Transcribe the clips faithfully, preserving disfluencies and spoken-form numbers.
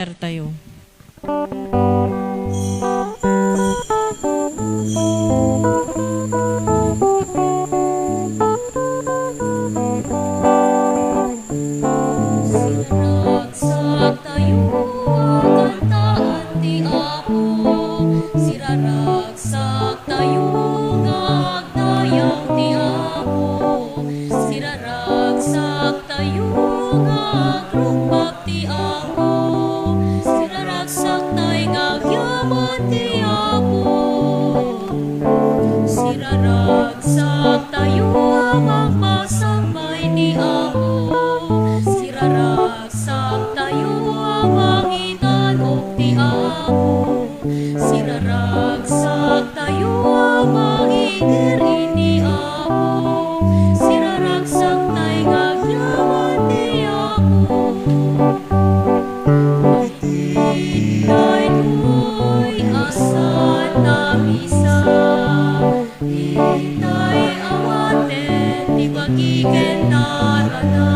Tayo. Siraragsak tayo a kantaan ti Apo. Siraragsak tayo nga agdayaw ti Apo. Siraragsak tayo nga agrukbab ti Apo. Siraragsak tayo nga agyaman ti Apo. Siraragsak tayo a mangpasambay ti Apo. Siraragsak tayo a mangitan-ok ti Apo. Siraragsak tayo a mangidir iti Apo. Siraragsak tayo nga agyaman ti Apo. Iti daytoy a saan a misa, itay awaten ti bagi ken narana.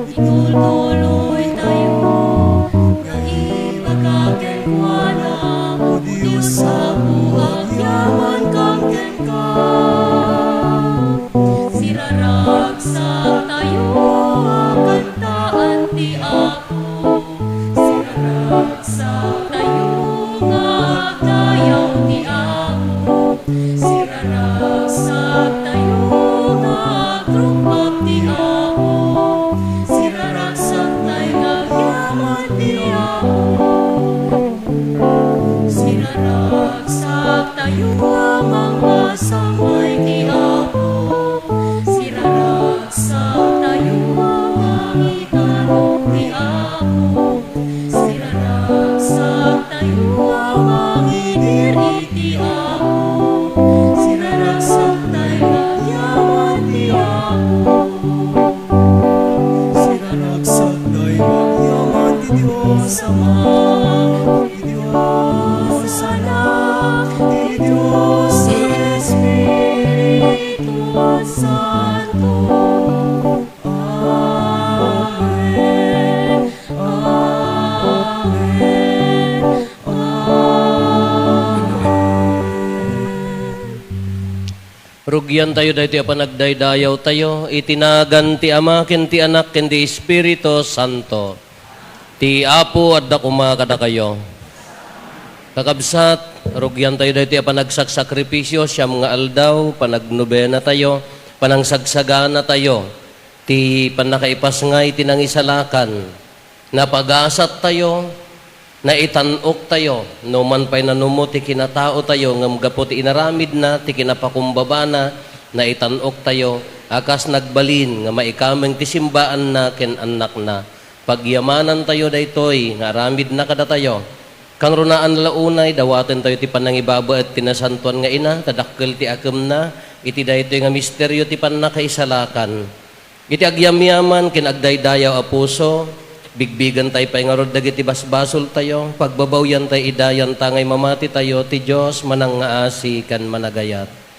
Itultuloy tayo nga ibaga kenkuana, O Dios Apo, agyamankan kenka. Siraragsak tayo a kantaan ti Apo. Siraragsak tayo nga agdayaw ti Apo. Siraragsak tayo nga agrukbab ti Apo. Siraragsak tayo nga agyaman ti Apo. Siraragsak tayo a mangpasambay ti Apo. Siraragsak tayo a mangitan-ok ti Apo. Siraragsak tayo a mangidir iti Apo. Siraragsak tayo a agyaman ti Apo. Siraragsak tayo a agyaman ti Dios Ama, ti Dios Anak, ti Dios Espiritu Santo. Amen. Amen. Amen. Rugiantayo daytoy a panagdaydayawtayo iti nagan ti Ama ken ti Anak ken ti Espiritu Santo. Ti Apo adda koma kadakayo. Kakabsat, rugiantayo daytoy a panagsaksakripisio, siam nga aldaw, panagnobenatayo, panangsagsaganatayo ti pannakaipasngay ti nangisalakan. Napagasattayo, naitan-oktayo, no man pay nanumo ti kinataotayo, ngem gapu ti inaramidna ti kinapakumbabana, naitan-oktayo a kas nagbalin nga maikameng ti simbaanna ken annakna. Pagyamanantayo daytoy nga aramidna kadatayo. Kangrunaan la unay, dawatentayo ti panangibabaet ti Nasantoan nga Ina, ta dakkel ti akemna iti daytoy nga misterio ti pannakaisalakan. Iti agyamyaman ken agdaydayaw a puso, bigbigentayo pay ngarud dagiti basbasoltayo, pagbabawiantayo ida, yantangay mamatitayo, ti Dios manangngaasi ken managayat.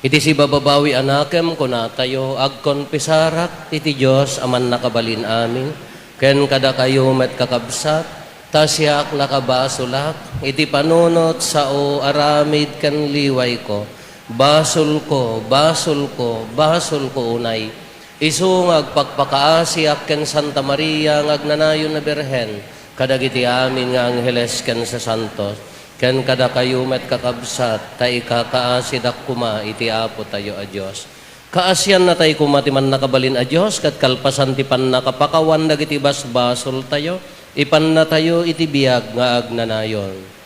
Iti sibababawi a nakem, kunatayo, agkonfesarak iti Dios a Mannakabalin-amin, ken kadakayo met, kakabsat, ta siak nakabasolak iti panunot, sao, aramid, ken liwayko. Basolko, basolko, basolko unay. Isu nga agpakpakaasiak ken Santa Maria nga agnanayon a Birhen, kadagiti amin nga angheles ken sasantos, ken kadakayo met, kakabsat, ta ikakaasidak koma iti Apotayo a Dios. Kaasiannatayo koma ti Mannakabalin a Dios ket kalpasan ti pannakapakawan dagiti basbasoltayo, ipannatayo iti biag nga agnanayon.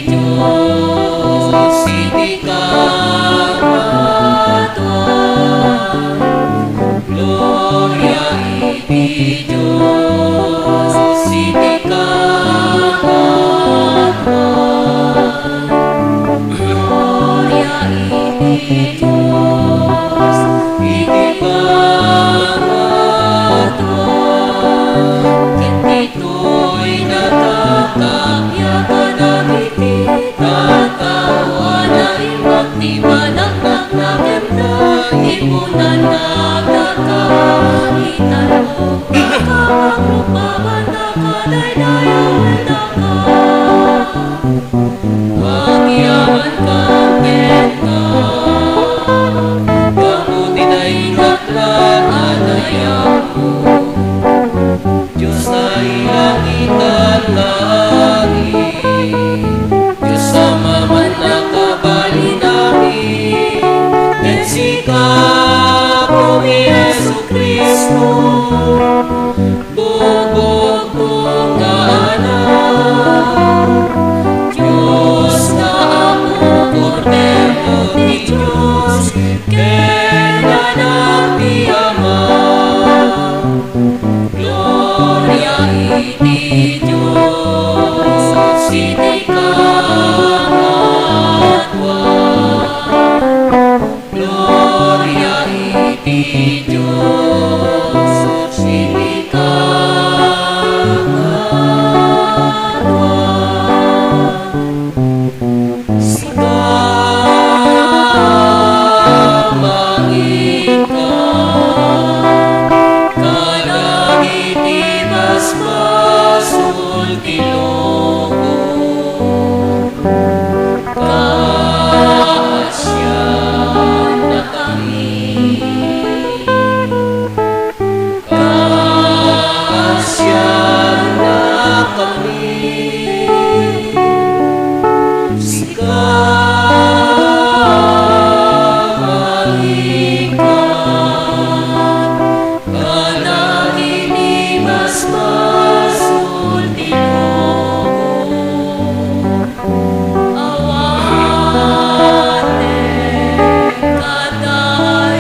Dios iti kangatoan. Gloria iti Dios iti kangatoan. Gloria iti Dios iti kangatoan. Ket ditoy natatagyagan dagiti tattao a naimbag ti panagnagnakemda, ipunanna kadaka, itan-ok daka, agrupaban daka, daydayawendaka. Agyamankan kenka, gapu ti naingatlan a dayawmo. Dios a ilangitan nga Ari, Dios a mamannakabalinami, ket sika, Apomi Jesu-Cristo, bugbugko nga Anak, Dios nga Apo, Kordero ti Dios, ken Anak ti Ama. Gloria iti Dios iti kangatoan. Gloria iti Dios iti kangatoan. Sika mangika kadagiti basbasol ti lubong. Kaasiannakami. Kaasiannakami. Sika mangika kadagiti basbasol ti lubong. Awatek kadaytoy.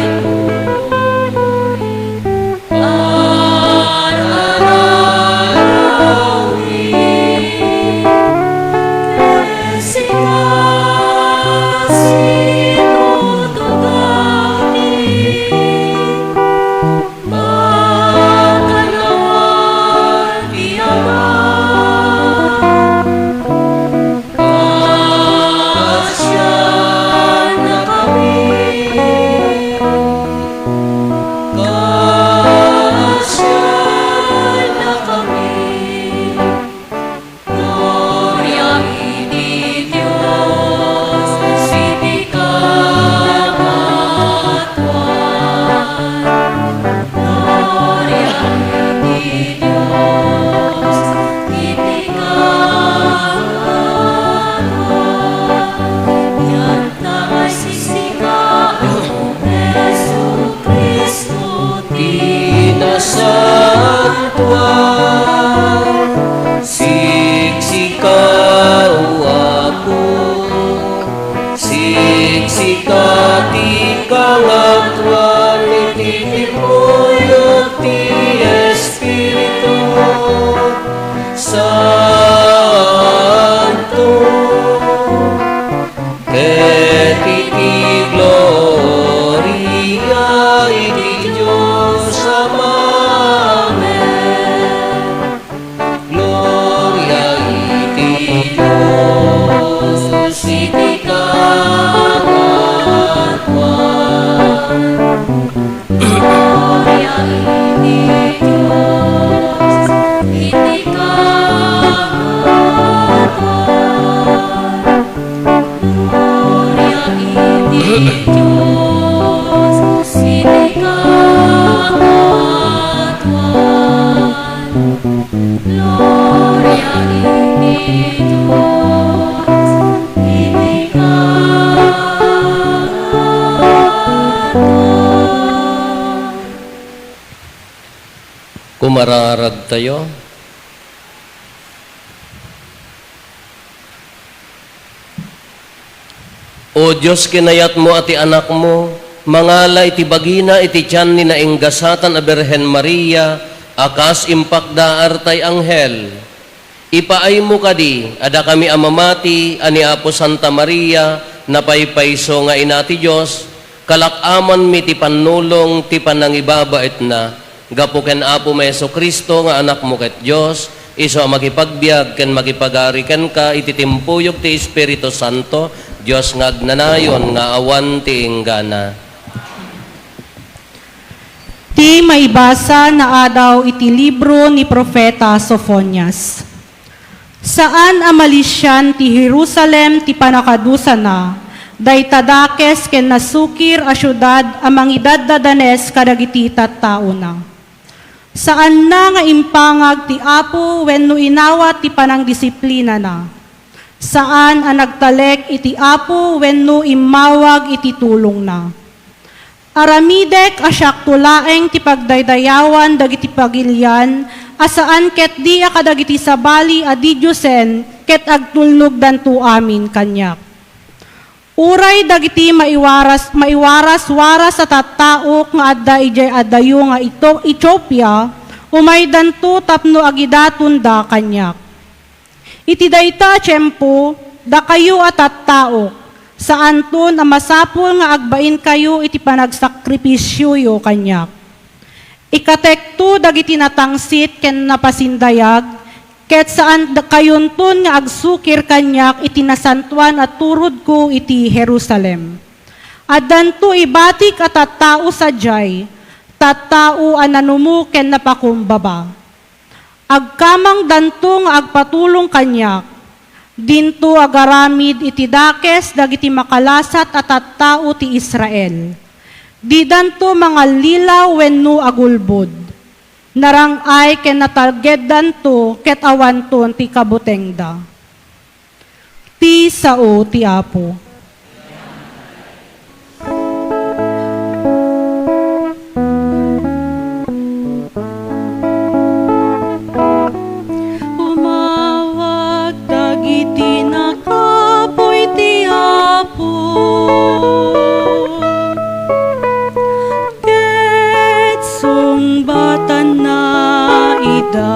Gloria iti Dios iti kangatoan. Gloria iti Dios iti kangatoan. Dianta nga siksika, O Jesu-Cristo, ti nasantoan. Siksika, O Apo, siksika ti kangatoan iti timmuyog ti Espiritu Santo. Ket iti gloria iti Dios Ama. Amen. Gloria iti Dios iti kangatoan. Gloria iti Dios iti kangatoan. Gloria iti Dios iti kangatoan. Gloria iti Dios iti kangatoan. Kumararagtayo. O Dios, kinayatmo a ti Anakmo mangala iti bagina iti tian ni nainggasatan a Birhen Maria a kas impakdaar tay anghel. Ipaaymo kadi a dakami a mamati a ni Apo Santa Maria, napaypayso nga Ina ti Dios, kalak-amanmi ti pannulong ti panangibabaetna. Gapu ken Apo Jesu-Cristo nga Anakmo ket Dios, isu a makipagbiag ken makipagari kenka iti timpuyog ti Espiritu Santo, Dios nga agnanayon nga awan ti inggana. Ti maibasa naadaw iti libro ni Profeta Sofonias. Saan a malisian ti Jerusalem ti pannakadusana, dayta dakes ken nasukir a siudad a mangidaddadanes kadagiti tattaona. Saanna nga impangag ti Apo wenno inawat ti panangdisiplinana. Saan a nagtalek iti Apo wenno immawag iti tulongna. Aramidek a siakto laeng ti pagdaydayawan dagiti pagilian a saan ketdi a kadagiti sabali a didiosen ket agtulnogdanto amin kaniak. Uray dagiti maiwaras-, maiwaras-waras a tattaok nga adda idiay adayo nga Ito-, Etiopia, umaydanto tapno agidatonda kaniak. Iti dayta a tiempo, dakayo a tattaok, saanton a masapul nga agbainkayo iti panagsakripisioyo kaniak. Ikatekto dagiti natangsit ken napasindayag, ket saankayonton nga agsukir kaniak iti nasantoan a turodko iti Jerusalem. Addanto ibatik a tattao sadiay, tattao a nanumo ken napakumbaba. Agkamangdanto nga agpatulong kaniak. Dinto agaramid iti dakes dagiti makalasat a tattao ti Israel. Didanto mangallilaw wenno agulbod. Narang-ay ken natalgeddanto ket awanton ti kabutengda. Ti sao ti Apo. Umawag dagiti nakapuy ti Apo, ket sungbatanna ida.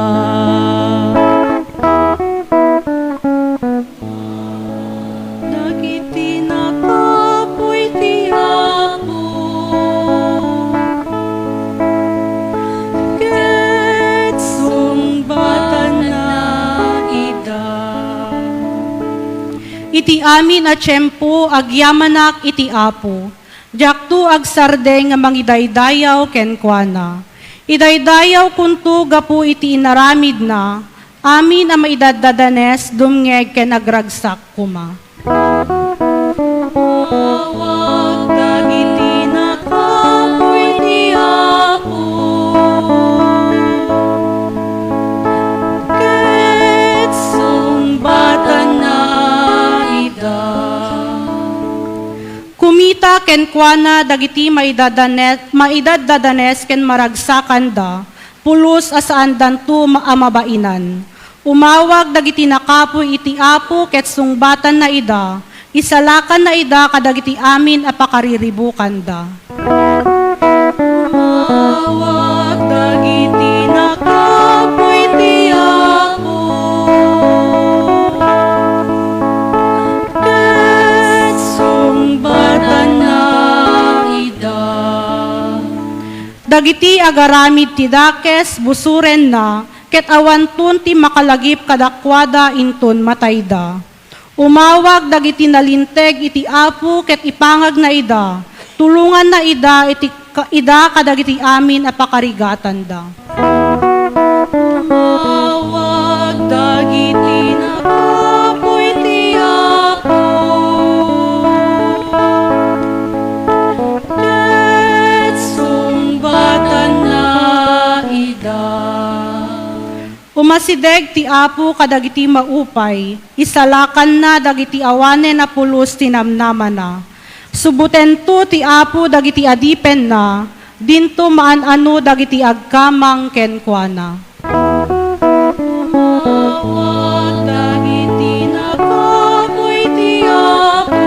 Dagiti nakapuy ti Apo, ket sungbatanna ida. Iti amin a tiempo, agyamanak iti Apo. Diakto agsardeng nga mangidaydayaw kenkuana. Idaydayawkonto gapu iti inaramidna, amin a maidaddadanes, dumngeg ken agragsak koma. Umawag dagiti nakapuy ti Apo, ket sungbatanna ida. Kumita kenkuana dagiti maidadane-, maidaddadanes ken maragsakanda, pulos a saandanto ma-, a mabainan. Umawag dagiti nakapuy iti Apo ket sungbatanna ida, isalakanna ida kadagiti amin a pakariribukanda. Umawag dagiti nakapuy ti Apo, ket sungbatanna ida. Dagiti agaramid ti dakes, busorenna, ket awanton ti makalagip kadakuada inton matayda. Umawag dagiti nalinteg iti Apo ket ipangagna ida, tulonganna ida iti ka-, ida kadagiti amin a pakarigatanda. Umawag dagiti nakapuy ti Apo, ket sungbatanna ida. Umasideg ti Apo kadagiti maupay, isalakanna dagiti awanen a pulos ti namnamana. Subotento ti Apo dagiti adipenna, dinto maan-ano dagiti agkamang kenkuana. Umawag dagiti nakapuy ti Apo,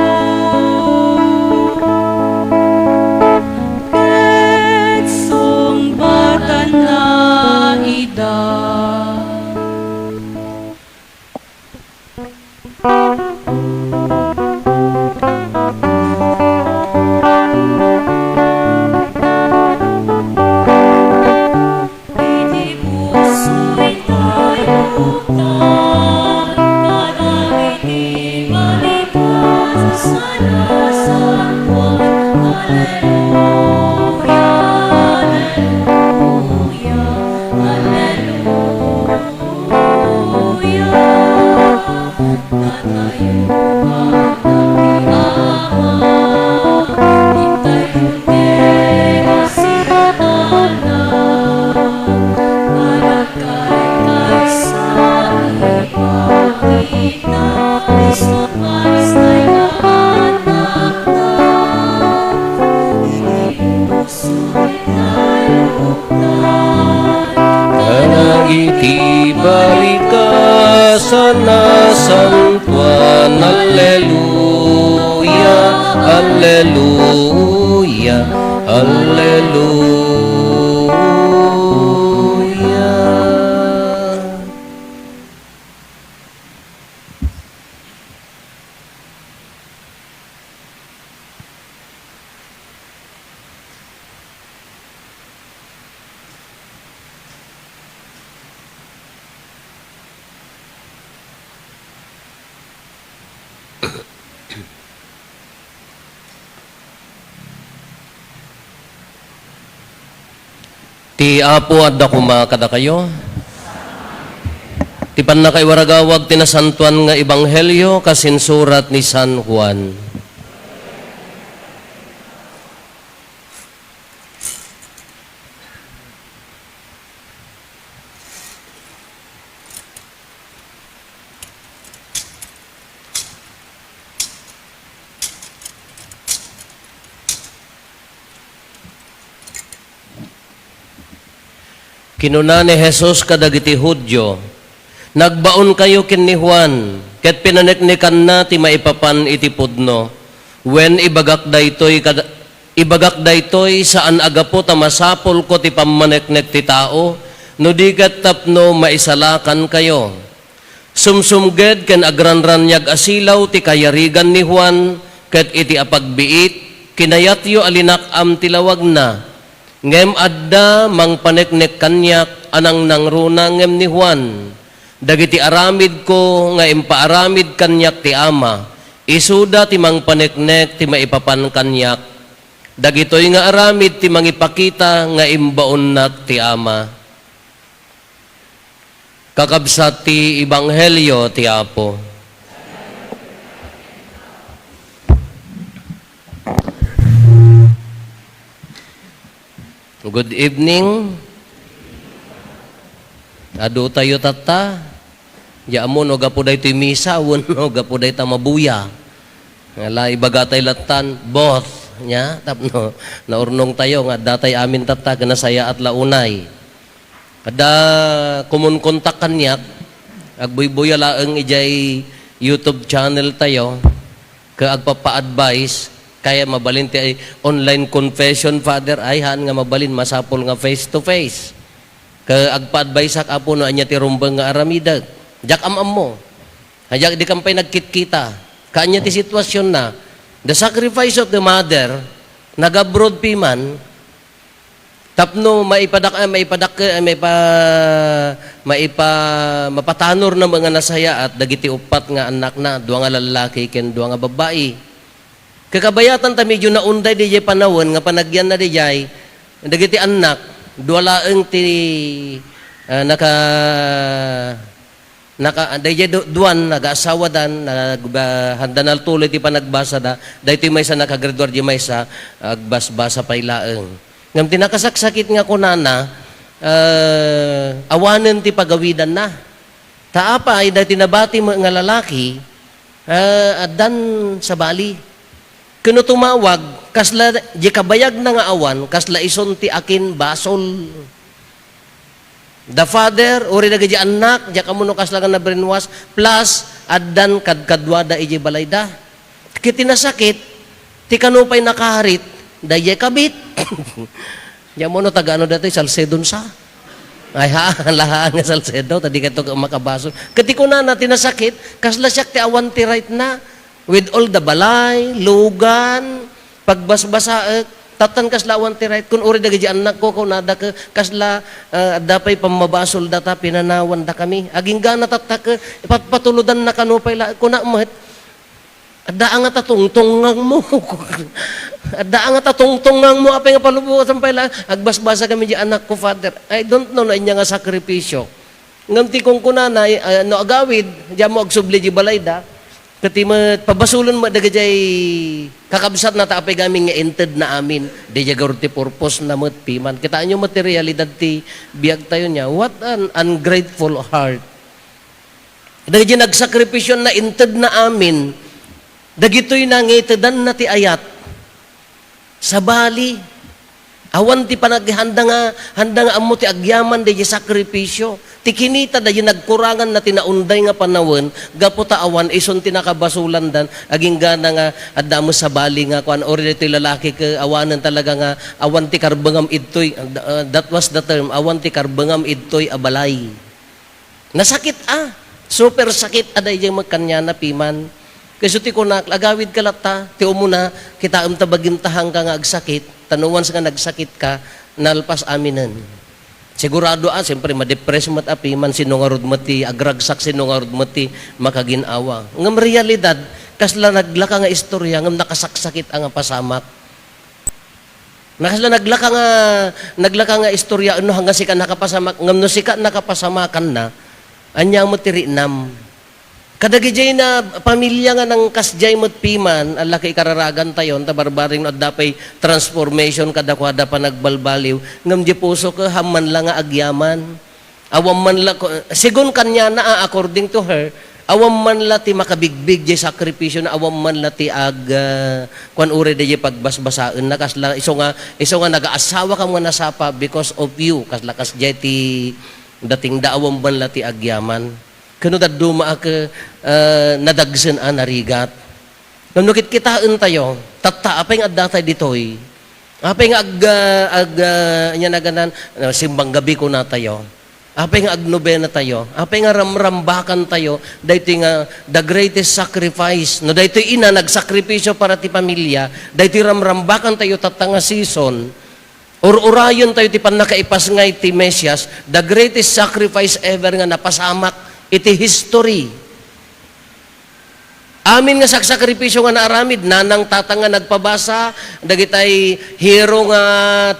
Iti pusoy tayo, kadagiti malikas a nasantoan. Alleluia, alleluia, alleluia. Datayo, anak ti Ama, intayon ti kasinatanan. Anak kay kaysa ipakita, Jesu Kristo nga anakna. Iti puso Kadagiti balikas a nasantoan. Alleluia, alleluia, alleluia. Ti Apo adda koma kadakayo. Ti pannakaiwaragawag ti nasantoan nga ebanghelio kas insurat ni San Juan. Kinuna ni Jesus kadagiti Judio, "Nagbaonkayo ken ni Juan, ket pinaneknekanna ti maipapan iti pudno. Wen, ibagak daytoy kad-, ibagak daytoy saan a gapu ta masapulko ti pammaneknek ti tao, no di ket tapno maisalakankayo." Sumsumged ken agranraniag a silaw ti kayarigan ni Juan, ket iti apagbiit, kinayatyo a linak-am ti lawagna. Ngem adda mangpaneknek kaniak a nangnangruna ngem ni Juan. Dagiti aramidko nga impaaramid kaniak ti Ama, isuda ti mangpaneknek ti maipapan kaniak. Dagitoy nga aramid ti mangipakita nga imbaonnak ti Ama. Kakabsat ti ebanghelio ti Apo. Good evening. Adu tayo tatta. Di ammo no gapu daytoy misa, wenno gapu dayta mabuya. Nga la, ibaga tayo lattan, both, nya, tapno naurnong tayo nga adda tay amin tatta, ken nasayaat la unay. Adda kumunkontak kaniak, agbuybuya laeng idiay YouTube channel tayo, ket agpapa-advise, kaya mabalin ti online confession, Father, ay, haan nga mabalin, masapul nga face to face. Ket agpa-adviseak, Apo, no ania ti rumbeng nga aramidek. Diak am-ammo. Diak, dikam pay nagkitkita. Kaania ti situasionna. The sacrifice of the mother, nag-abroad piman, tapno maipadak-, ah, maipadak-, ah, maipa-, maipa-, mapatanorna met nga nasayaat dagiti uppat nga annakna, dua nga lallaki ken dua nga babbai. Kakabayatan ta medyo naunday diay panawen nga panagyanna diay, dagiti annak, dua laeng ti, ah, naka-, naka-, daydiay du-, duan, nagaasawadan, nag-, ah, handa naltuloy ti panagbasada, daytoy maysa nakagraduar, diay maysa, agbasbasa pay laeng. Ngem ti nakasaksakit nga kunana, ah, awanen ti pagawidanna. Ta apay, daytoy nabati met nga lalaki, ah, addan sabali. Ken no tumawag, kasla, di kabayagna nga awan, kasla isun ti akin basol. The father, uri dagiti annak, diak ammo no kasla nga na-brainwash, plus, addan kadkaduada iti balayda. Ket ti nasakit, ti kano pay nakarit, daydiay kabit. Diak ammo no taga ano daytoy, Salcedon sa. Ay, haan, lahaan nga Salcedo, ta di kato makabasol. Ket ti kunana, ti nasakit, kasla siak ti awan ti right na. With all the balay, lugan, pagbasbasaek, tattan kasla awan ti right. Kun uri dagiti annakko, kunada ket kasla, ah, adda pay pammabasol data, pinanawan da kami. Aginggana tatta ket, patpatulodan na kano pay la, kuna met, adda nga tatungtungngangmo. Adda nga tatungtungngangmo, apay nga palubusan pay la, agbasbasa kami di anak ko, Father. I don't know no ania nga sakripisyo. Ngem ti kunkunana, ah, no agawid, diammo agsubli di balayda, ket ti met, pabasolen met dagijay kakabsatna ta apay gamin nga inted na amin. Di ja garud ti purpose na met piman. Kitaenyo met ti realidad ti biag tayo niya. What an ungrateful heart. Dagiti nagsakripisyo na inted na amin, dagitoy na nga itedanna ti ayat. Sabali, awan ti panag-, handa nga, handa nga ammo ti agyaman daydi sakripisyo. Ti kinita daydi nagkurangan na ti naunday nga panawen, gapu ta awan isun ti nakabasolandan, aginggana nga adda mo sabali nga kuan, uri daytoy lalaki ke awanen talaga nga awan ti karbengam idtoy, uh, that was the term, awan ti karbengam idtoy a balay. Nasakit a. Super sakit a daydiay met kaniana piman. Kayso ti kunak, agawid ka latta, ti umuna, kitaem ta bagim tahanka nga agsakit, ta no once nga nagsakit ka, nalpas aminen. Sigurado a, siyempre, madepress met a piman, sino ngarud met ti agragsak, sino ngarud met ti makagin-awa. Ngem realidad, kasla naglaka nga istorya, ngem nakasaksakit a nga pasamak. Nakasla naglaka nga, naglaka nga istorya, no, hanggang sika nakapasamak, ngem no sika nakapasamakanna, ania met ti rinam? Kadagijay na pamilya nga nangkasdiay met piman, allaka ikararagan tayo, ta barbareng no adda pay transformation kadakuada panagbalbaliw, ngem di puso ko, hamman la nga agyaman. Awan man la, ko-, sigun kaniana, ah, according to her, awan man la ti makabigbig jay sakripisyo na, awan man la ti ag-, ah, kuan, uri dayjay pagbasbasaenna, kasla, isu nga, isu nga nagaasawa ka nga nasapa because of you, kasla kasjay ti dating da, awan man la ti agyaman. Ken no dadduma a ke-, ah, nadagsen a narigat. Ngem no kitkitaentayo, tatta, apay nga adda tayo ditoy? Apay nga ag-, ah, ag-, ah, ania naganan, ah, simbang gabi kunatayo? Apay nga agnobenatayo? Apay nga ramrambakantayo? Daytoy nga the greatest sacrifice. No daytoy ina nagsakripisyo para ti pamilya, daytoy ramrambakantayo tatta nga season, ur-urayentayo ti pannakaipasngay ti Mesias, the greatest sacrifice ever nga napasamak iti history. Amin nga saksakripisyo nga naaramid, nanang, tatang nga nagpabasa, dagitay hero nga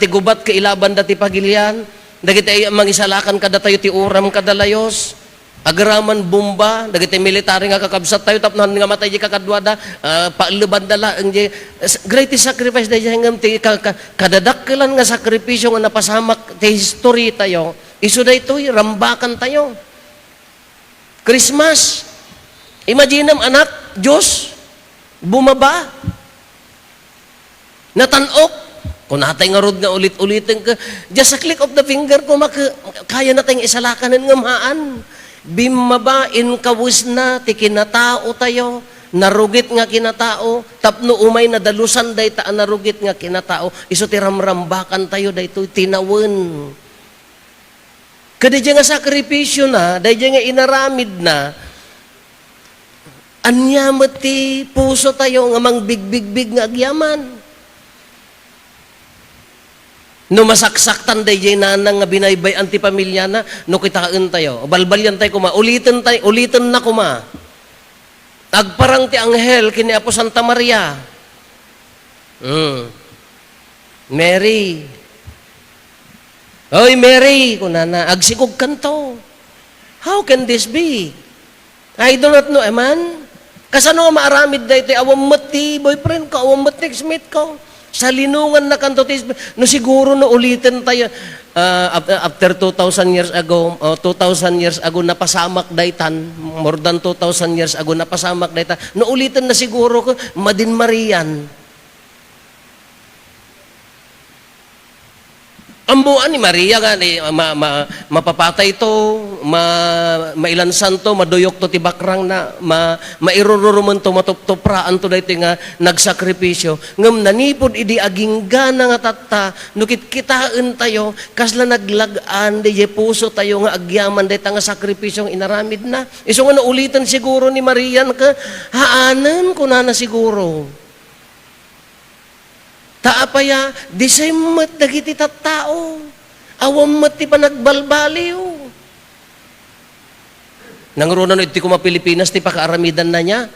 ti gubat kailaban da ti pagilian, dagitay mangisalakan kadatayo ti uram kada layos, agraman bomba, dagitay military nga kakabsat tayo, tapno han nga matay di kakaduada, ah, paelleban da laeng di, s-, greatest sacrifice da ngem ti ka-, ka-, kadadakkelan nga sakripisyo nga napasamak ti history tayo, isu daytoy, rambakan tayo. Christmas. Imaginem, anak, Diyos, bumaba. Natan-ok. Kunatay ngarud nga ulit-uliten ka. Just a click of the finger, kuma-, kaya na tayong isalakanen nga maan. Bimmaba, inkawesna ti kinatao tayo. Narugit nga kinatao. Tapno umay nadalusan dayta a narugit nga kinatao. Isu ti ramrambakan tayo, daytoy tinawen. Kadaydiay nga sakripisyona, daydiay nga inaramidna, ania met ti puso tayo nga mangbigbigbig nga agyaman? No masaksaktan daydiay nanang nga binaybay-an ti pamiliana, no kitaentayo, balbaliantayo koma, ulitentayo, ulitenna koma. Agparang ti anghel ken ni Apo Santa Maria. Hmm. "Mary. Oy, Mary," kunana, "agsikogkanto. How can this be? I do not know a man." Kasano nga maaramid daytoy? Awan met ti boyfriend ko, awan met ti ex-mate ko. Salinungannakanto ti Esp-, no siguro no uliten tayo, ah, af-, after two thousand years ago, o two thousand years ago, napasamak daytan, more than two thousand years ago, napasamak daytan. No uliten na siguro ko, madin marian. Ammoan ni Maria nga ni, ma-, ma-, mapapatayto, ma-, mailansanto, maduyokto ti bakrangna, ma-, mairururumonto, matuptupraanto daytoy nga nagsakripisio. Ngem nanipud idi aginggana nga tatta, no kitkitaentayo, kasla naglag-an diay pusotayo nga agyaman dayta nga sakripisio nga inaramidna. Isu nga nauliten siguro ni Maria nga, haanen, kunana siguro. Ta apay a, the same met dagiti tattao. Awan met ti panagbalbaliw. Nangruna no iti koma Pilipinas ti pakaaramidanna nia.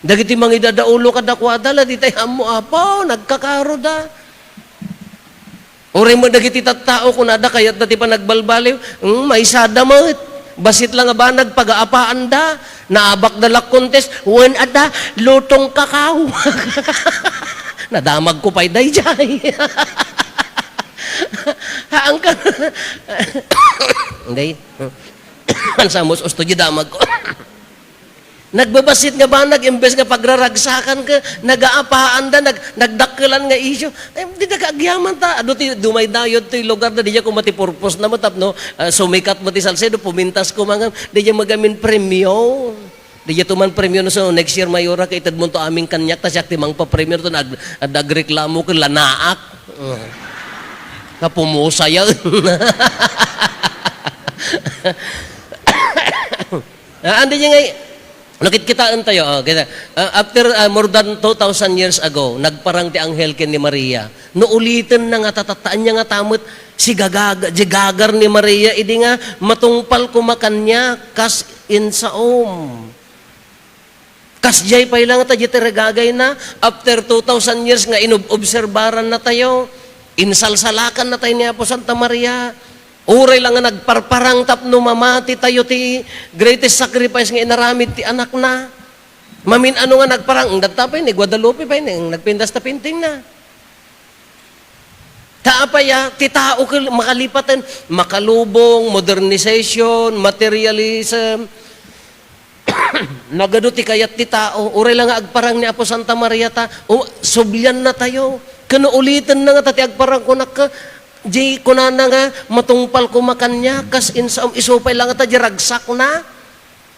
Dagiti mangidadaulo kadakuada, la ditay ammo, apo, nagkakaroda. Uray met dagiti tattao, kunada, kayatda ti panagbalbaliw. Hmm, maysada met. Bassit la nga banag, pagaapaanda. Naabakda la contest. Wen adda, lutong kakao. Nadamagko pay daydiay. Haan ka. Hindi. Ansa mus-usto di damagko. Nagbabassit nga banag, imbes nga pagraragsakan ka, nagaapaanda, nag-, nagdakkelan nga isyu. Ay, dida ka agyaman ta. Adu ti dumaydayod ti lugar na, diay koma ti purpose na mo tapno, ah, sumikat mo ti Salcedo, pumintas ko mangam, diay magamin premyo. Diay tuman premyo no, so next year, Mayora, ka ited mo to aming kaniak, ta siak ti mangpapremyo to, nag-, nagreklamo ka, lanaak. Uh, kapumusaya. Ah, andi niya nga, nakitkitaentayo, oh, kita. Ah, after, ah, more than two thousand years ago, nagparang ti anghel ken ni Maria. No uliten na nga tatattaan niya nga tamet, si gagaga, di gagar ni Maria, idi nga matungpal koma kaniak, kas insaom. Kasdiay pay lang ta di ti ragagayna, after two thousand years nga inob-obserbaran natayo, insalsalakan natayo ni Apo Santa Maria, uray lang nga nagparparang tapno mamati tayo ti greatest sacrifice nga inaramid ti anakna. Mamin-ano nga nagparang, dagta pay ni Guadalupe pay ni, nagpintas ta painting na. Ta apay a, ti tao kel-, makalipaten, makalubong, modernization, materialism, nagadu ti kayat ti tao, uray la nga agparang ni Apo Santa Maria ta, o, sublian na tayo. Ken uliten na nga ta ti agparang kunak ka, di kunana nga, matungpal koma kaniak, kas insaom, isu pay la nga ta di ragsak na.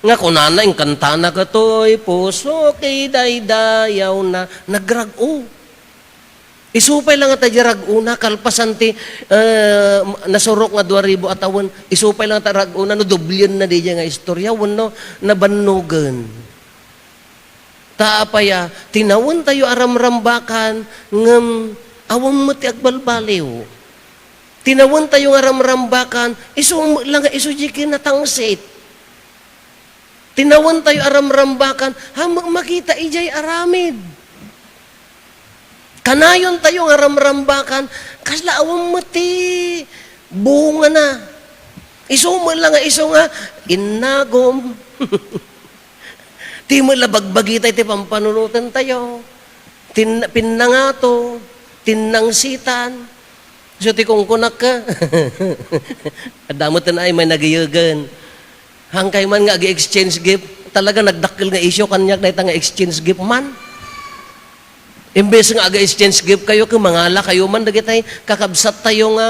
Nga kunana, inkantana katoy, puso, kidaydayaw na, nagrag-o. Isu pay la nga ta di rag-una, kalpasan ti, eh, nasurok nga dua ribu a tawen, isu pay la nga ta rag-una, no doblien na diay nga istorya, wenno nabannogen. Ta apay a, tinawen tayo a ramrambakan, ngem awan met ti agbalbaliw. Tinawen tayo nga ramrambakan, isu met la nga isu di kinatangsit. Tinawen tayo a ramrambakan, ha, ma-, makita idiay aramid. Kanayon tayo nga ramrambakan, kasla awan met ti bungana. Isu met la nga isu nga, innagom. Ti met la bagbagita iti pampanunoten tayo. Tin-, pinnangato, tinnangsitan. So, ti kunkunak ka. Adda met ay may nagiyegen. Hangkay man nga agi-exchange gift. Talaga nagdakkel nga isyu kaniak dayta nga exchange gift man. Imbes nga aga-exchange gift kayo, ket mangala kayo man dagitay kakabsat tayo nga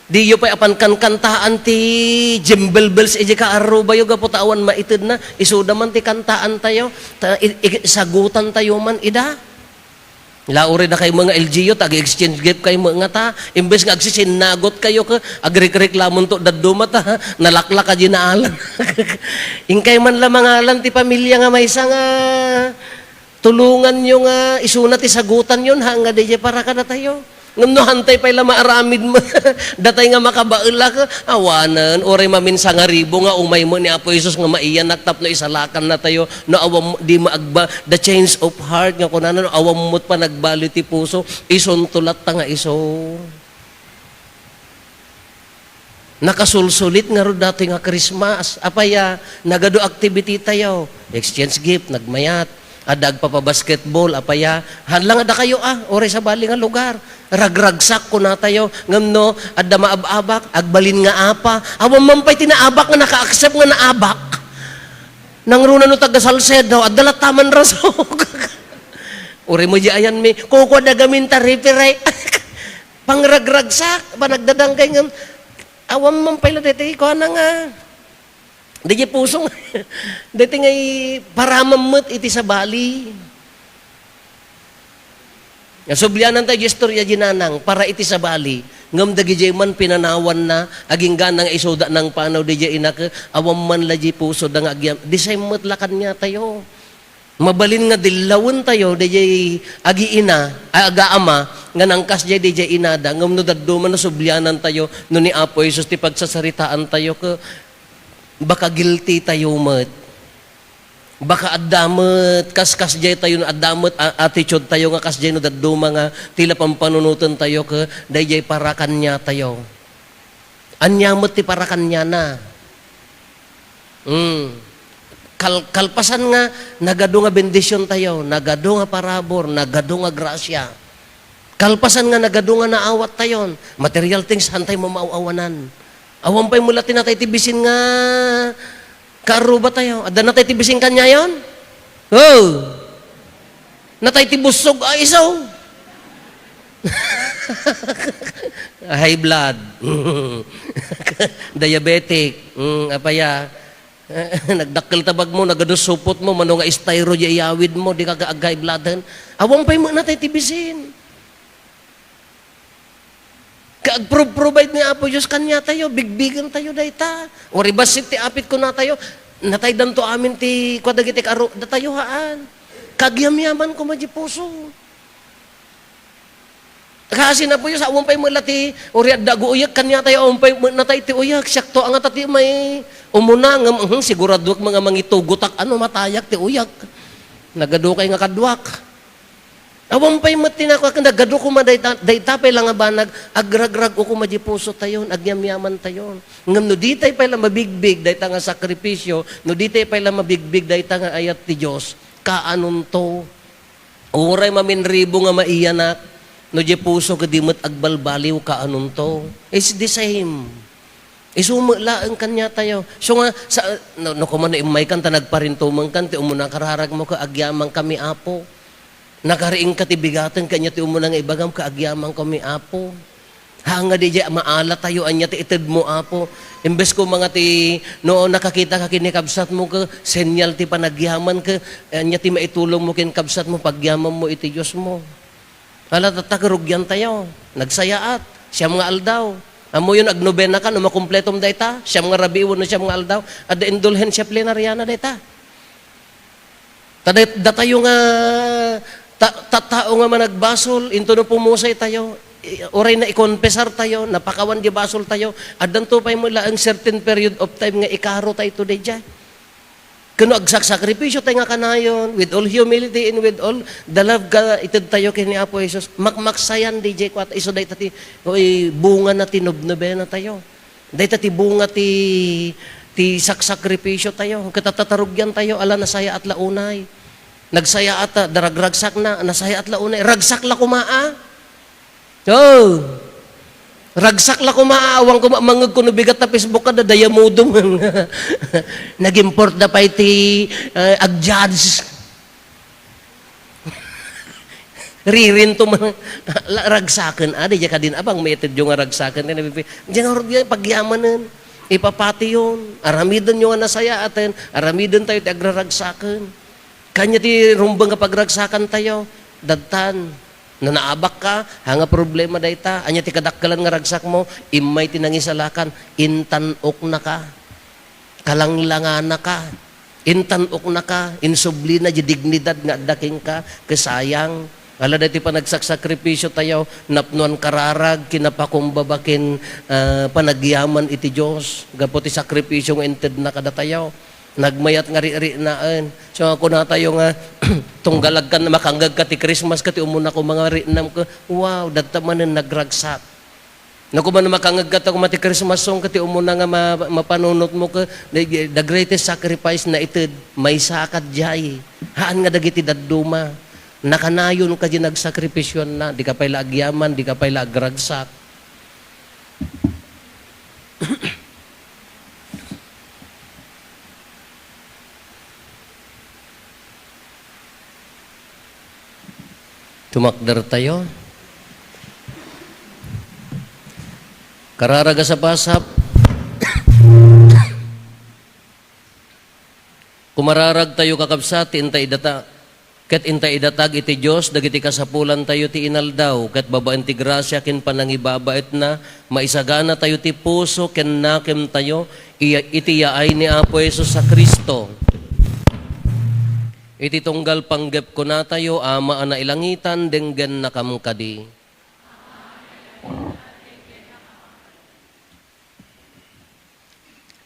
diyo pay apan kankantaan ti Jingle Bells iti kaarrubayo gapu ta awan maited na. Isuda man ti kantaan tayo. Ta, i-, i-, sagutan tayo man ida. La, uray da kay mga L G U, ta agi-exchange gift kay mga ta. Imbes nga agsisinagot kayo, ka, agrikreklamonto dadduma ta, nalaklak a di naalan. Inkay man la mangalan ti pamilya nga maysa nga tulonganyo nga isuna ti sagutanyon, ha, nga diay para kadatayo. Ngem no hantay pay la maaramid mo, datay nga makabaelak, awanen, uray mamin sangaribu nga umay mo ni Apo Jesus nga maiyanak tapno isalakan natayo, no awan mo, di maagba, the change of heart nga kunana, no awan mo't panagbali ti puso, isunto latta nga isu. Nakasulsulit ngarud datoy nga Christmas. Apay a, nagadu activity tayo. Exchange gift, nagmayat. Adda agpapabasketball, apay a. Haan lang adda kayo, ah, uray sabali nga lugar. Ragragsak, kuna tayo. Ngem no, adda maab-abak, agbalin nga apa. Awan man pay ti naabak nga naka-accept nga naabak. Nangruna no taga Salcedo, adda latta man rasok. Uray mo di ayan mi, kukua da gamin ta referee. Pangragragsak, panagdadanggay ngem, awan man pay la daytoy kuana nga, daytoy puso nga, daytoy nga paramam met iti sabali. Nga sublianan tayo di istorya di nanang, para iti sabali, ngem dagidiay man pinanawanna, agingga nga isuda nangpanaw diay ina ket, awan man la di puso da nga agyam, di same met la kaniatayo. Mabalin nga dillawen tayo, diay agiina, ay agaama, nga nangkasdiay diay inada, ngem no dadduma no sublianan tayo, no ni Apo Jesus ti pagsasaritaan tayo, ke, baka guilty tayo met. Baka adda met, kas, kasdiay tayo, adda met a-, attitude tayo nga kasdiay no dadduma nga tila pampanunoten tayo, ke, daydiay para kaniatayo. Ania met ti para kaniana? Mm. Kal-, kalpasan nga nagadu nga bendision tayo, nagadu nga parabur, nagadu nga grasia. Kalpasan nga nagadu nga naawat tayon, material things, hantay mo maaw-awanan. Awan pay mula ti natay ti bisin nga kaarruba tayo. Adda natay ti bisin kaniayon? Oh! Natay ti bussog a iso. High blood. Diabetic. Mm, apaya. Nagdakkel ta bagmo, nagadu supot mo, mano nga styro di iyawid mo, di ka ag-high blood hen. Awan pay met natay ti bisin. Ka agpro-, provide ni Apo Dios kaniatayo, bigbigen tayo dayta. Uray bassit ti apit kunatayo, nataydanto amin ti kua dagiti karo-, datayo haan. Kagyamyaman koma di puso. Kaasi ni Apo Dios, awan pay met la ti, uray adda aguuyek kaniatayo, awan pay met natay ti uyek, siakto a ngata ti may umuna, ngem, mhm, siguraduek nga mangitugotak, ano, matayak ti uyek. Nagadukay nga kaduak. Awan pay met ti nakuak, nagadu koma dayta, dayta pay la nga banag, agragrag-o koma di puso tayon, agyamyaman tayon. Ngem no ditay pay la mabigbig dayta nga sakripisyo, no ditay pay la mabigbig dayta nga ayat ti Dios, kaanonto? Uray maminribo nga maiyanak, no di puso ket di met agbalbaliw, kaanonto? It's the same. Isu met laeng kaniatayo. So nga, sa, no, no, koma no immaykan ta nagparintumengkan, ti umuna kararagmo ket, "Agyamankami, Apo." Nakariingka ti bigaten, kanian ti umuna nga ibagam ket, "Agyamankami, Apo." Haan nga diay maalatayo, ania ti itedmo, Apo. Imbes koma nga ti, no, nakakitaka ken ni kabsatmo ket, senyal ti panagyaman ket, ania ti maitulongmo ken kabsatmo, pagyamanmo iti Diosmo. Ala, tatta, karugian tayo. Nagsayaat. Siam nga aldaw. Ammoyon, agnobenaka, no makumpletom dayta, siam nga rabii wenno siam nga aldaw, adda indulhensia plenariana dayta. Ta day-, datayo nga ta-, tattao nga managbasol, intono pumusay tayo, i-, uray naikonpesar tayo, napakawan di basol tayo, addanto pay met laeng certain period of time nga ikaro tayo to daydiay. Ken no agsaksakripisyo tayo nga kanayon, with all humility and with all the love nga ited tayo ken ni Apo Jesus, makmaksayan daydiay kuat, isu dayta ti, oy, bunga na ti nobnobena tayo. Dayta ti bunga ti, ti saksakripisyo tayo. Ket tatta, karugian tayo, ala, nasayaat la unay. Nagsayaat ta, daragragsak na, nasayaat la unay. Ragsak la koma, a? Oh. Ragsak la koma, awan koma mangngeg ko no bigat ta Facebook ka, dadayamudom. Nag-import da pay ti, eh, ag-judge. Ririnto man, la-, ragsaken, a, diay kadin, abang, maitedyo nga ragsaken, ken nabibi-, diay nga, diay pagyamanen, ipapatiyon, aramidenyo nga nasayaaten, aramiden tayo ti agraragsaken. Kanian ti rumbeng nga pagragsakan tayo, dadtan, no naabak ka, ha nga problema dayta, ania ti kadakkelan nga ragsakmo, immay ti nangisalakan, intan-oknaka, kalanglanganaka, intan-oknaka, insublina di dignidad nga adda kenka, ket sayang. Ala, daytoy panagsaksakripisyo tayo, napnoan kararag, kinapakumbaba ken, ah, panagyaman iti Dios, gapu ti sakripisyo nga intedna kadatayo. Nagmayat nga ri-, rinaen. So, nga kunatayo nga, tunggal agkan, makangngegka ti Christmas ket ti umuna koma nga rinam ket, wow, dadta manen nagragsak. No, koma no makangngegka ta koma ti Christmas song ket ti umuna nga ma-, mapanunotmo ket, the, the greatest sacrifice naited, maysa kadiay. Haan nga dagiti dadduma. Nakanayon kadi nagsakripisyoanna, di ka pay la agyaman, di ka pay la agragsak. Tumakder tayo. Kararag a sapasap. Kumararagtayo, kakabsat, ti inta idata-, ket inta idatag iti Dios dagiti kasapulantayo ti inaldaw, ket babaen ti grasia ken panangibabaetna, maisaganatayo ti puso ken nakemtayo iya-, iti yaay ni Apo Jesus a Cristo. Iti tunggal panggep kunatayo, Ama a nailangitan, denggennakam kadi.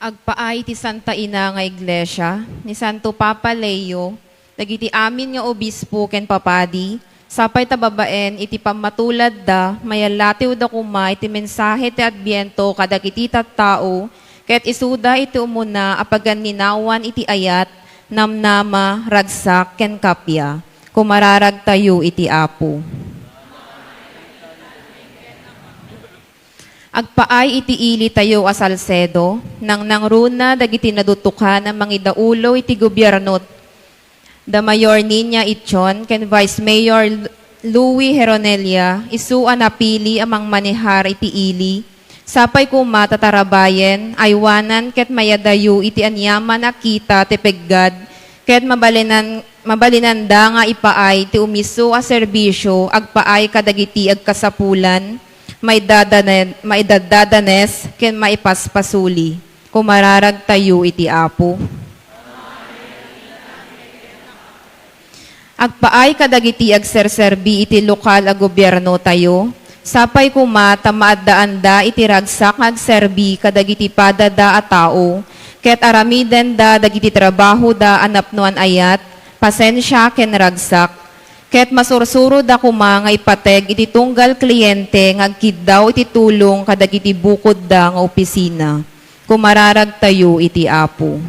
Agpaay ti Santa Ina nga Iglesia, ni Santo Papa Leo, dagiti amin nga obispo ken papadi, sapay ta babaen iti pammatuladda, mayallatiwda koma iti mensahe ti Adbiento kadagiti tattao, ket isuda iti umuna a paganninawan iti ayat, namnama, ragsak, ken kappia. Kumararagtayo iti Apo. Agpaay iti ilitayo a Salcedo, nangnangruna dagiti nadutokan a mangidaulo iti gobierno, da Mayor Niña Ichon ken Vice Mayor Louie Heronelia, isu a napili a mangmanehar iti ili. Sapay koma ta tarabayen, aywanan ket mayadayo iti aniaman a kita ti peggad, ket mabalinan-, mabalinanda nga ipaay ti umisu a serbisio agpaay kadagiti agkasapulan, maidadane-, maidadadanes, ken maipaspasuli. Kumararagtayo iti Apo. Agpaay kadagiti agserserbi iti lokal a gobiernotayo, sapay koma ta maaddaanda iti ragsak nga agserbi kadagiti padada a tao, ket aramidenda dagiti trabahoda a napnoan ayat, pasensia, ken ragsak. Ket masursuroda koma nga ipateg iti tunggal kliente nga agkiddaw iti tulong kadagiti bukodda nga opisina. Kumararagtayo iti Apo.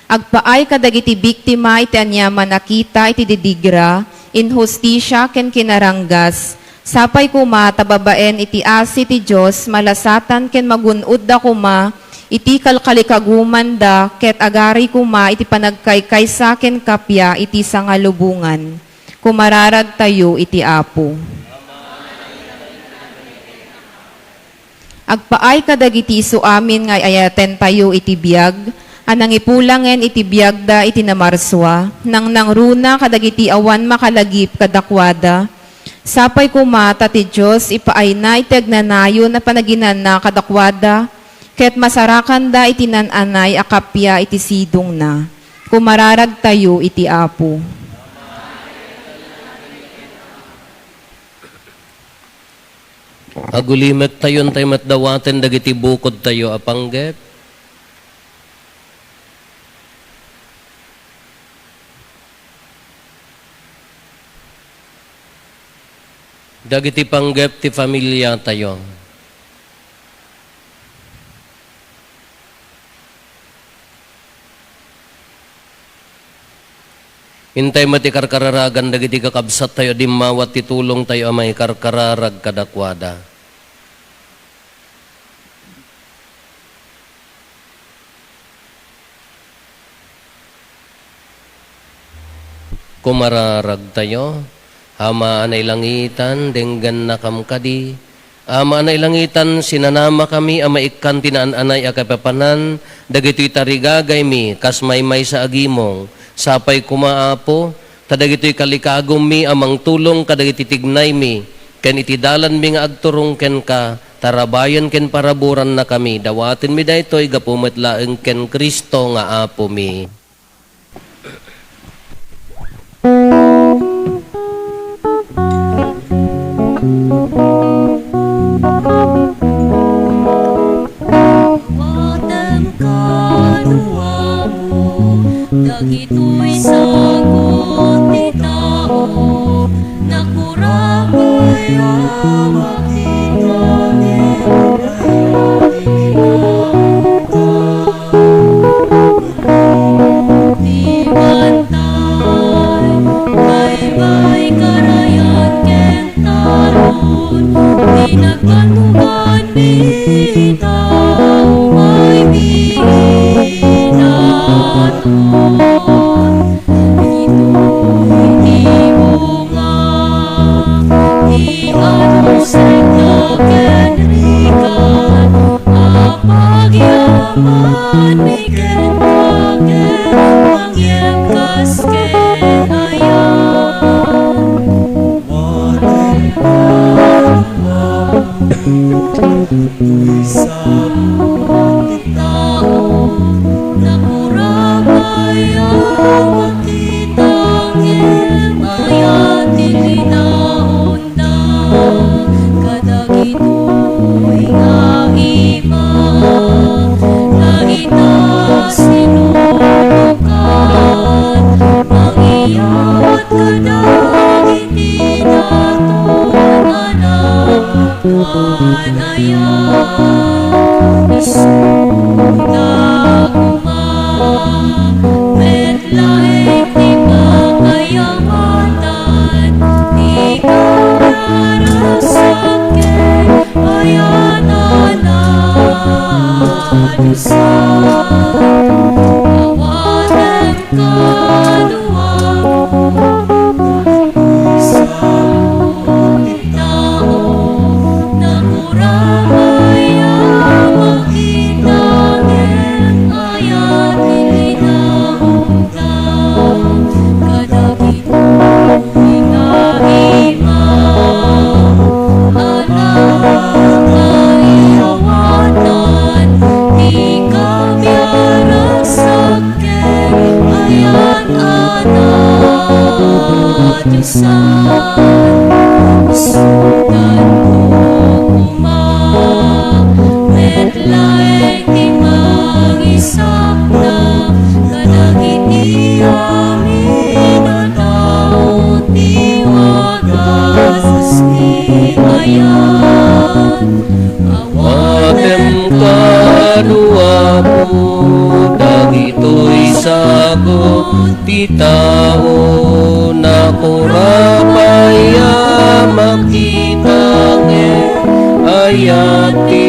Agpaay kadagiti biktima iti aniaman a kita iti didigra, inhustisia, ken kinaranggas. Sapay koma ta babaen iti asi ti Dios, malasatan ken magun-odda koma iti kalkalikagumanda ket agari koma iti panagkaykaysa ken kappia iti sangalubongan. Kumararagtayo iti Apo. Agpaay kadagiti isu amin nga ay-ayatentayo iti biag a nangipulangen iti biagda iti Namarsua, nangnangruna kadagiti awan makalagip kadakuada. Sapay koma ta ti Dios ipaayna iti agnanayon a panaginana kadakuada, ket masarakanda iti naan-anay a kappia iti sidongna. Kumararagtayo iti Apo. Agulimektayo, intay met dawaten dagiti bukodtayo a panggep. Dagiti panggep ti familiatayo. Intay met ikarkararagan dagiti kakabsattayo a dimmawat ti tulongtayo a maikarkararag kadakuada. Kumararagtayo, Ama a nailangitan, denggennakam kadi. Ama a nailangitan, sinanamakami a maikkan ti naan-anay a kaipapanan dagitoy tarigagaymi kas maymaysa a gimong. Sapay koma, Apo, ta dagitoy kalikagummi a mangtulong kadagiti tignaymi, ken iti dalanmi nga agturong kenka, tarabayen ken paraburannakami. Dawatenmi daytoy gapu met laeng ken Cristo nga Apomi. Awatem kano amo dagitoy sagut ti tao, nakurapay a makita ni Abraham ti kinaawatan. Ti bantay, baybay, karayan, ken talon, ti nagbannogan dita, umay biinaton. Ditoy ti bunga ti adu Kenka ket mangyegkas ken ayat. Tao, nakurapay a makita ken ayat ti linaon kadagitoy nga ima nga ita sinubukan mangyat kadagiti daton a nakanaya. Isuna koma met laeng ti pangayawatan ti kararagsak ken ayan a nadusa. Awaten kadua, tao, nakurapay a makita ken ayat ti linaon kadagitoy nga ima a nangayawatan ti kabiaragsak ken ayan a nadusa. Sudan ko koma met laeng ti mangisakna kadagiti amin a tao ti wagas ni ayan. Awatem kano, Apo, dagitoy sagut ti tao, nakurapay a makita ken ayat ti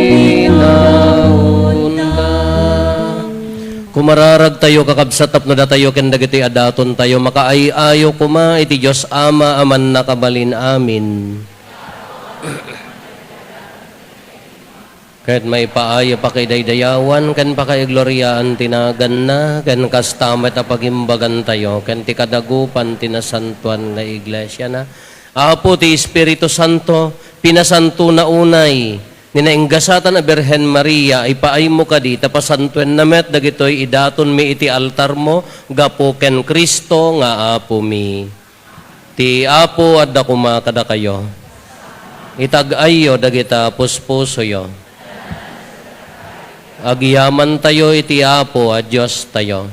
linaonna. Kumararagtayo, kakabsat, tapno datayo ken dagitoy a datontayo makaay-ayo koma iti Dios Ama a Mannakabalin-amin. Ket maipaay a pakidaydayawan ken pakaigloriaan ti naganna, ken kasta met a pagimbagantayo ken ti kadagupan ti nasantoan nga iglesiana. Apo ti Espiritu Santo, pinasantona unay ni nainggasatan a Birhen Maria, ipaaymo kadi ta pasantoenna met dagitoy idatonmi iti altarmo gapu ken Cristo nga Apomi. Ti Apo adda koma kadakayo. Itag-ayyo dagita puspusoyo. Agyamantayo iti Apo a Diostayo.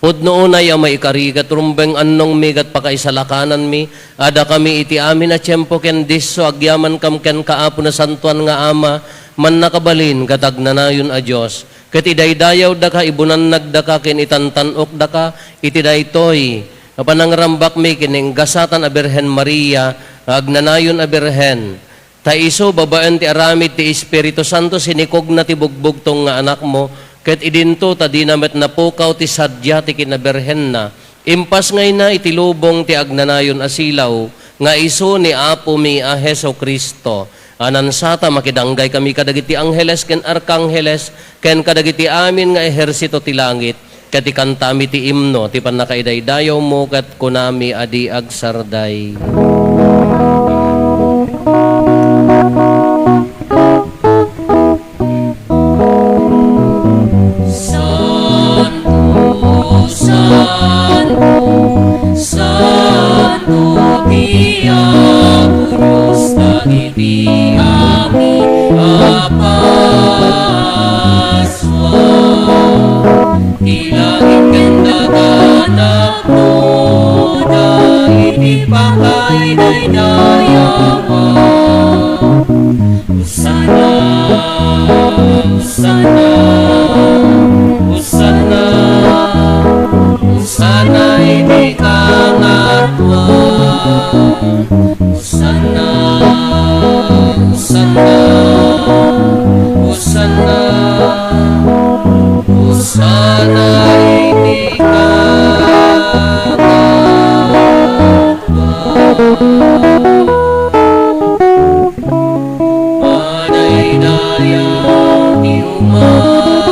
Pudno unay a maikari ket rumbeng annongmi ket pakaisalakananmi a dakami iti amin a tiempo ken disso agyamankam kenka, Apo Nasantoan nga Ama, Mannakabalin ket Agnanayon a Dios. Ket idaydayawdaka, ibunannagdaka, ken itantan-okdaka iti daytoy nga panangrambakmi ken nainggasatan a Birhen Maria nga agnanayon a Birhen. Ta isu, babaen ti aramid ti Espiritu Santo, sinikogna ti bugbugtong nga Anakmo, ket idinto ta dina met napukaw ti sadia ti kinabirhenna. Impasngayna iti lubong ti agnanayon a silaw nga isu ni Apomi a Jesu-Cristo. A nansata, makidanggay kami kadagiti angheles ken arkangheles ken kadagiti amin nga ehersito ti langit, ket ikantami ti imno ti pannakaidaydayawmo ket kunami a di agsarday. Santo, santo, santo ti Apo Dios dagiti amin a parsua. Ti langit ken daga napuda iti pakaidaydayawan. Hosanna, Hosanna, Hosanna, Hosanna iti kangatoan. Hosanna, Hosanna, Hosanna, Hosanna iti kangatoan. Madaydayaw ti uma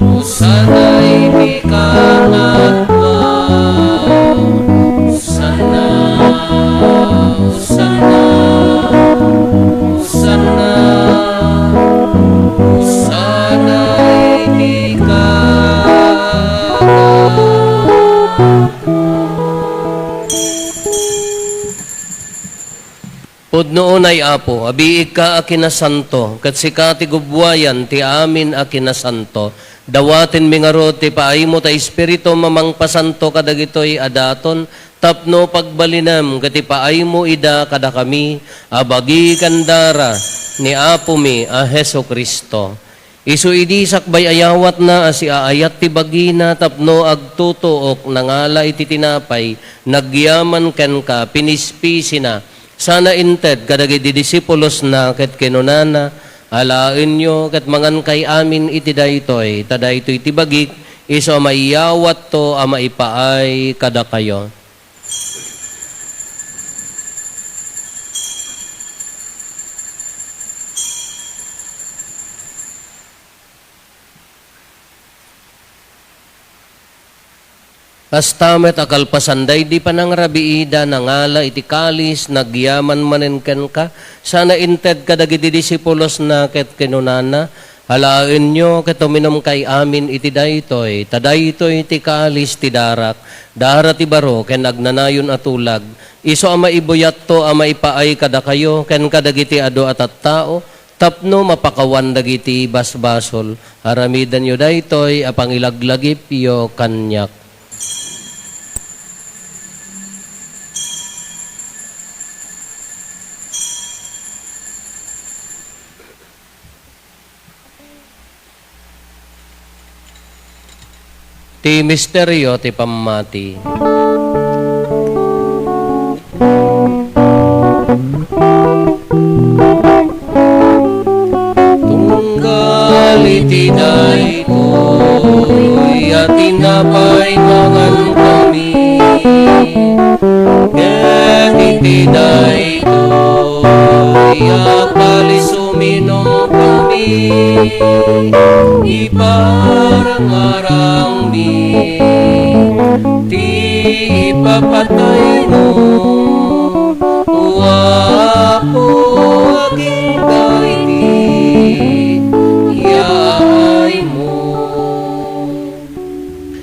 Hosanna iti kangatoan. Hosanna, Hosanna, Hosanna, Hosanna iti kangatoan. Pudno unay, Apo, a biigka a kinasanto, ket sika ti gubbuayan ti amin a kinasanto. Dawatenmi ngarud ti paaymo ta Espiritum a mangpasanto kadagitoy a daton tapno pagbalinem ket ipaaymo ida kadakami a bagi ken dara ni Apomi a Jesu-Cristo. Isu idi sakbay ayawatna a siaayat ti bagina tapno agtutuok nangala iti tinapay nagyaman kenka, pinispisina, sana inted kadagiti disipulosna ket kinunana, "Alaenyo ket mangankay amin iti daytoy, ta daytoy ti bagik, isu a maiyawatto a maipaay kadakayo." Kasta met a kalpasan daydi panangrabiida, nangala iti kalis, nagyaman manen kenka, sana inted kadagiti disipulosna ket kinunana, "Alaenyo ket uminumkay amin iti daytoy, ta daytoy ti kalis ti darak, dara ti baro ken agnanayon a tulag, isu a maibuyatto a maipaay kadakayo ken kadagiti adu a tattao, tapno mapakawan dagiti basbasol. Aramidenyo daytoy a pangilaglagipyo kaniak." Ti misterio ti pammati. Tunggal iti daytoy a tinapay mangankami, ket iti daytoy a kalis uminumkami, iparangarangmi ti ipapataymo, O Apo, agingga iti yaaymo.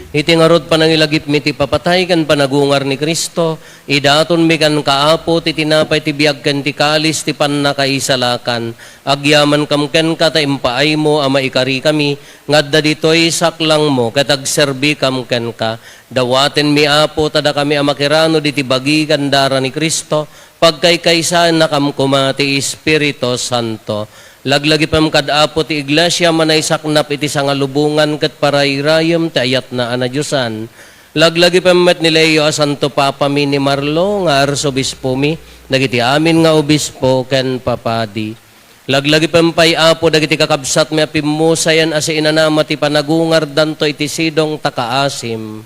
Iti ngarud, panangilagipmi ti papatay ken panagungar ni Cristo, idatonmi kenka, Apo, ti tinapay ti biag ken ti kalis ti pannakaisalakan. Agyamankam kenka ta impaaymo a maikarikami nga adda ditoy saklangmo ket agserbikam kenka. Dawatenmi, Apo, ta dakami a makiranod iti bagi ken dara ni Cristo, pagkaykaysaennakam koma ti Espiritu Santo. Laglagipem kad Apo ti Iglesia a manaysaknap iti sangalubongan ket parayrayem ti ayatna a nadiosan. Laglagipem met ni Leo a Santo Papami, ni Marlo nga Arsobispomi, dagiti amin nga obispo ken papadi. Laglagipem pay, Apo, dagiti kakabsatmi a pimmusayen a siinanama ti panagungardanto iti sidong ta kaasim.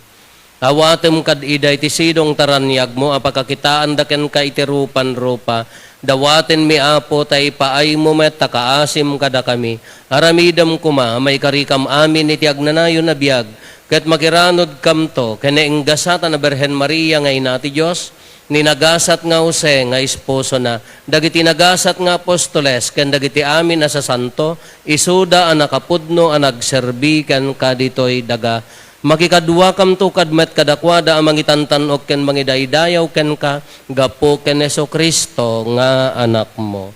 Awatem kad ida iti sidong ta raniagmo a pakakitaanda kenka iti rupan-rupa. Dawatenmi, Apo, ta ipaaymo met ta kaasim kadakami. Aramidem koma a maikarikam amin iti agnanayon a biag, ket makiranodkamto ken nainggasatan a Birhen Maria nga Ina ti Dios, ni nagasat nga Jose nga esposona, dagiti nagasat nga apostoles, ken dagiti amin a sasanto, isuda a nakapudno a nagserbi kenka ditoy daga. Makikaduakamto kad met kadakuada a mangitantan-ok ken mangidaydayaw kenka gapu ken Jesu-Cristo nga Anakmo.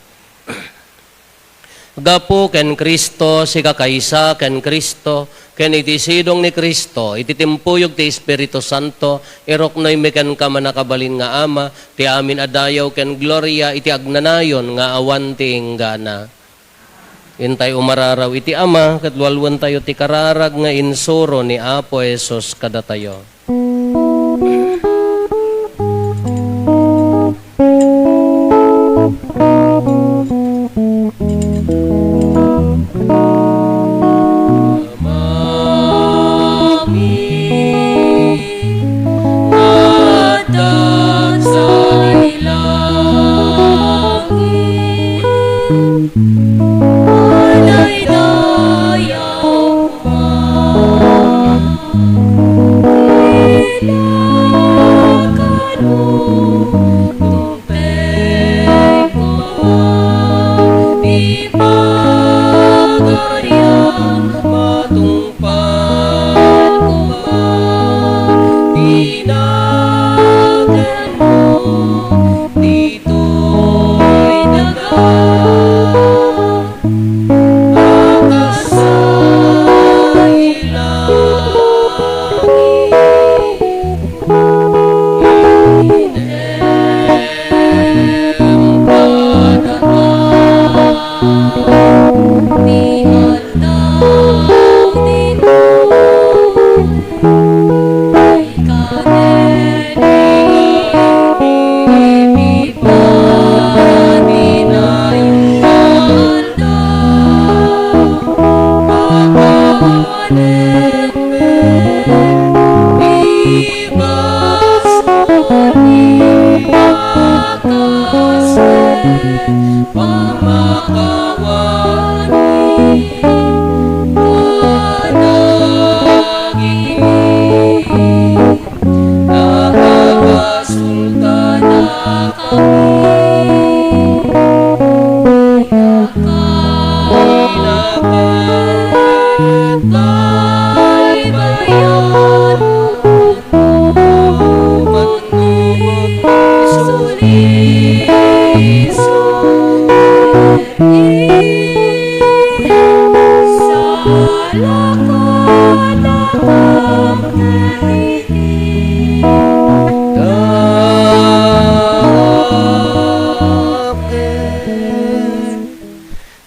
Gapu ken Cristo, sikakaysa ken Cristo, ken iti sidong ni Cristo, iti timpuyog ti Espiritu Santo, iruknoymi kenka, mannakabalin nga Ama, ti amin a dayaw ken gloria iti agnanayon nga awan ti inggana. Intay umararaw iti Ama, ket lualuentayo ti kararag nga insuro ni Apo Jesus kadatayo. Amami, nga adda sadi langit, adaydayaw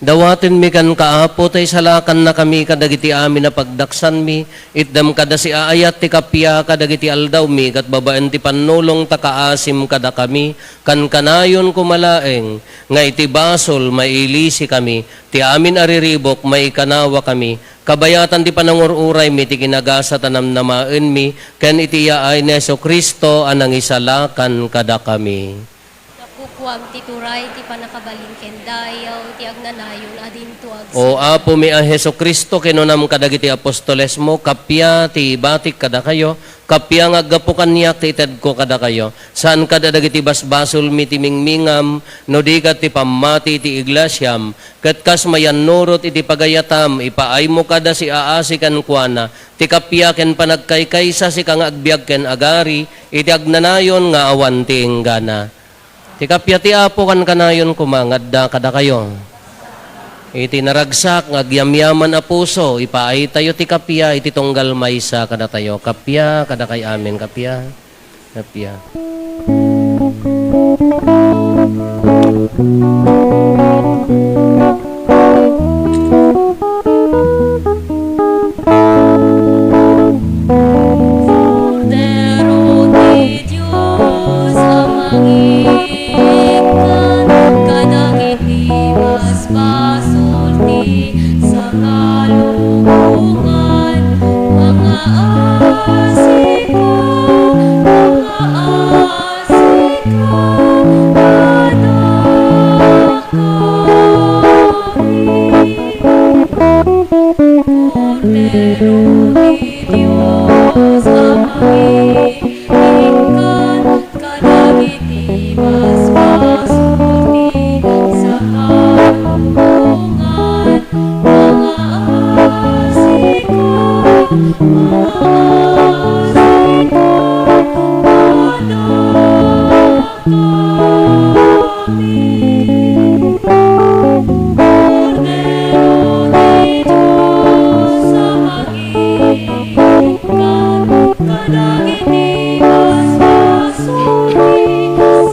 Dawatenmi kenka, Apo, ta isalakannakami kadagiti amin a pagdaksanmi. Itdem kada siaayat ti kappia kadagiti aldawmi, ket babaen ti pannulong ta kaasim kadakami. Kankanayon koma laeng nga iti basol, mailisikami. Ti amin a riribuk, maikanawakami. Kabayatan ti panangur-uraymi ti kinagasat a namnamaenmi, ken iti yaay ni Jesu-Cristo a nangisalakan kadakami. Napupuam ti turay ti pannakabalin ken dayaw ti agnanayon a dinto agsa. O Apomi a Jesu-Cristo, kinunam kadagiti apostolesmo, kappia ti ibatik kadakayo, kappia nga aggapu kaniak ti itedko kadakayo. Saan kada dagiti basbasolmi ti mingmingam, no di ket ti pammati ti iglesiam, ket kas mayannurot iti pagayatam, ipaaymo kada siaasi kenkuana, ti kappia ken panagkaykaysa sika nga agbiag ken agari iti agnanayon nga awan ti inggana. Ti kappia ti Apo kankanayon koma nga adda kadakayo. Iti naragsak nga agyamyaman a puso, ipaaytayo ti kappia iti tunggal maysa kadatayo. Kappia, kadakay amin, kappia. Kappia. Kordero ti Dios a mangikkan kadagiti basbasol ti sangalubongan, mangaasika, mangaasika kadakami. Kordero ti Dios a mangikkan kadagiti basbasol ti sangalubongan, mangaasika, mangaasika kadakami. Kordero ti Dios a mangikkan kadagiti basbasol ti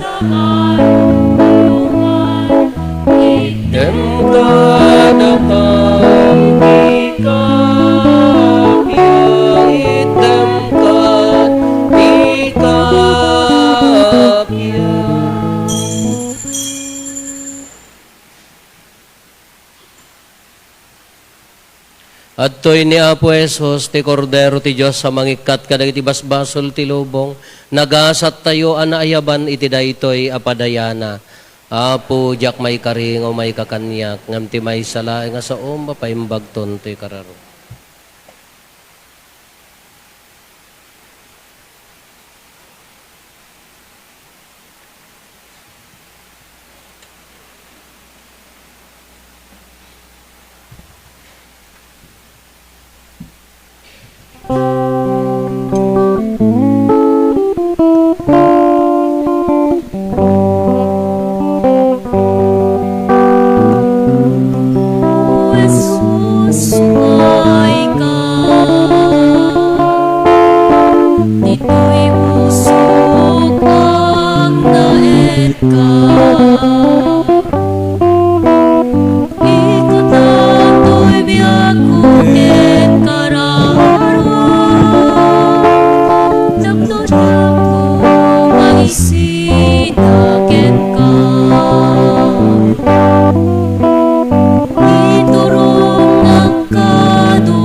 sangalubongan. Itdem kadakami ti kappia, itdem ket ti kappia. Adtoy ni Apo Jesus, ti Kordero ti Dios a mangikkat kadagiti basbasol ti lubong. Nagasattayo a naayaban iti daytoy a padayana. Apo, diak maikari nga umayka kaniak, ngem ti maysa laeng a saom a paimbagton toy kararua. Jesus, umayka. Ditoy pusok agnaedka. Ikatatoy biagko ken kararua. Tapno diakto maisida kenka. Iturongnak kadu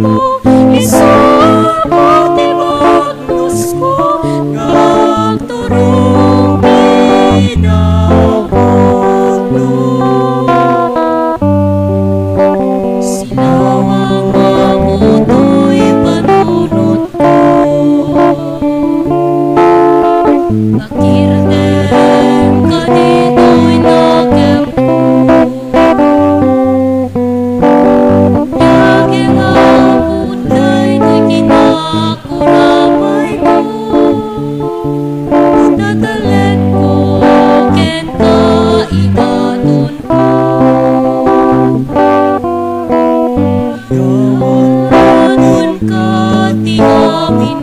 Isu ti bagnusko nga agturong kinapudno. Sinawang nga putoy panunotko. Makirtem kaditoy nakemko. Daging apod daytoy kinakurapayko. Natalekko kenka itaton. Yamanka ti amin.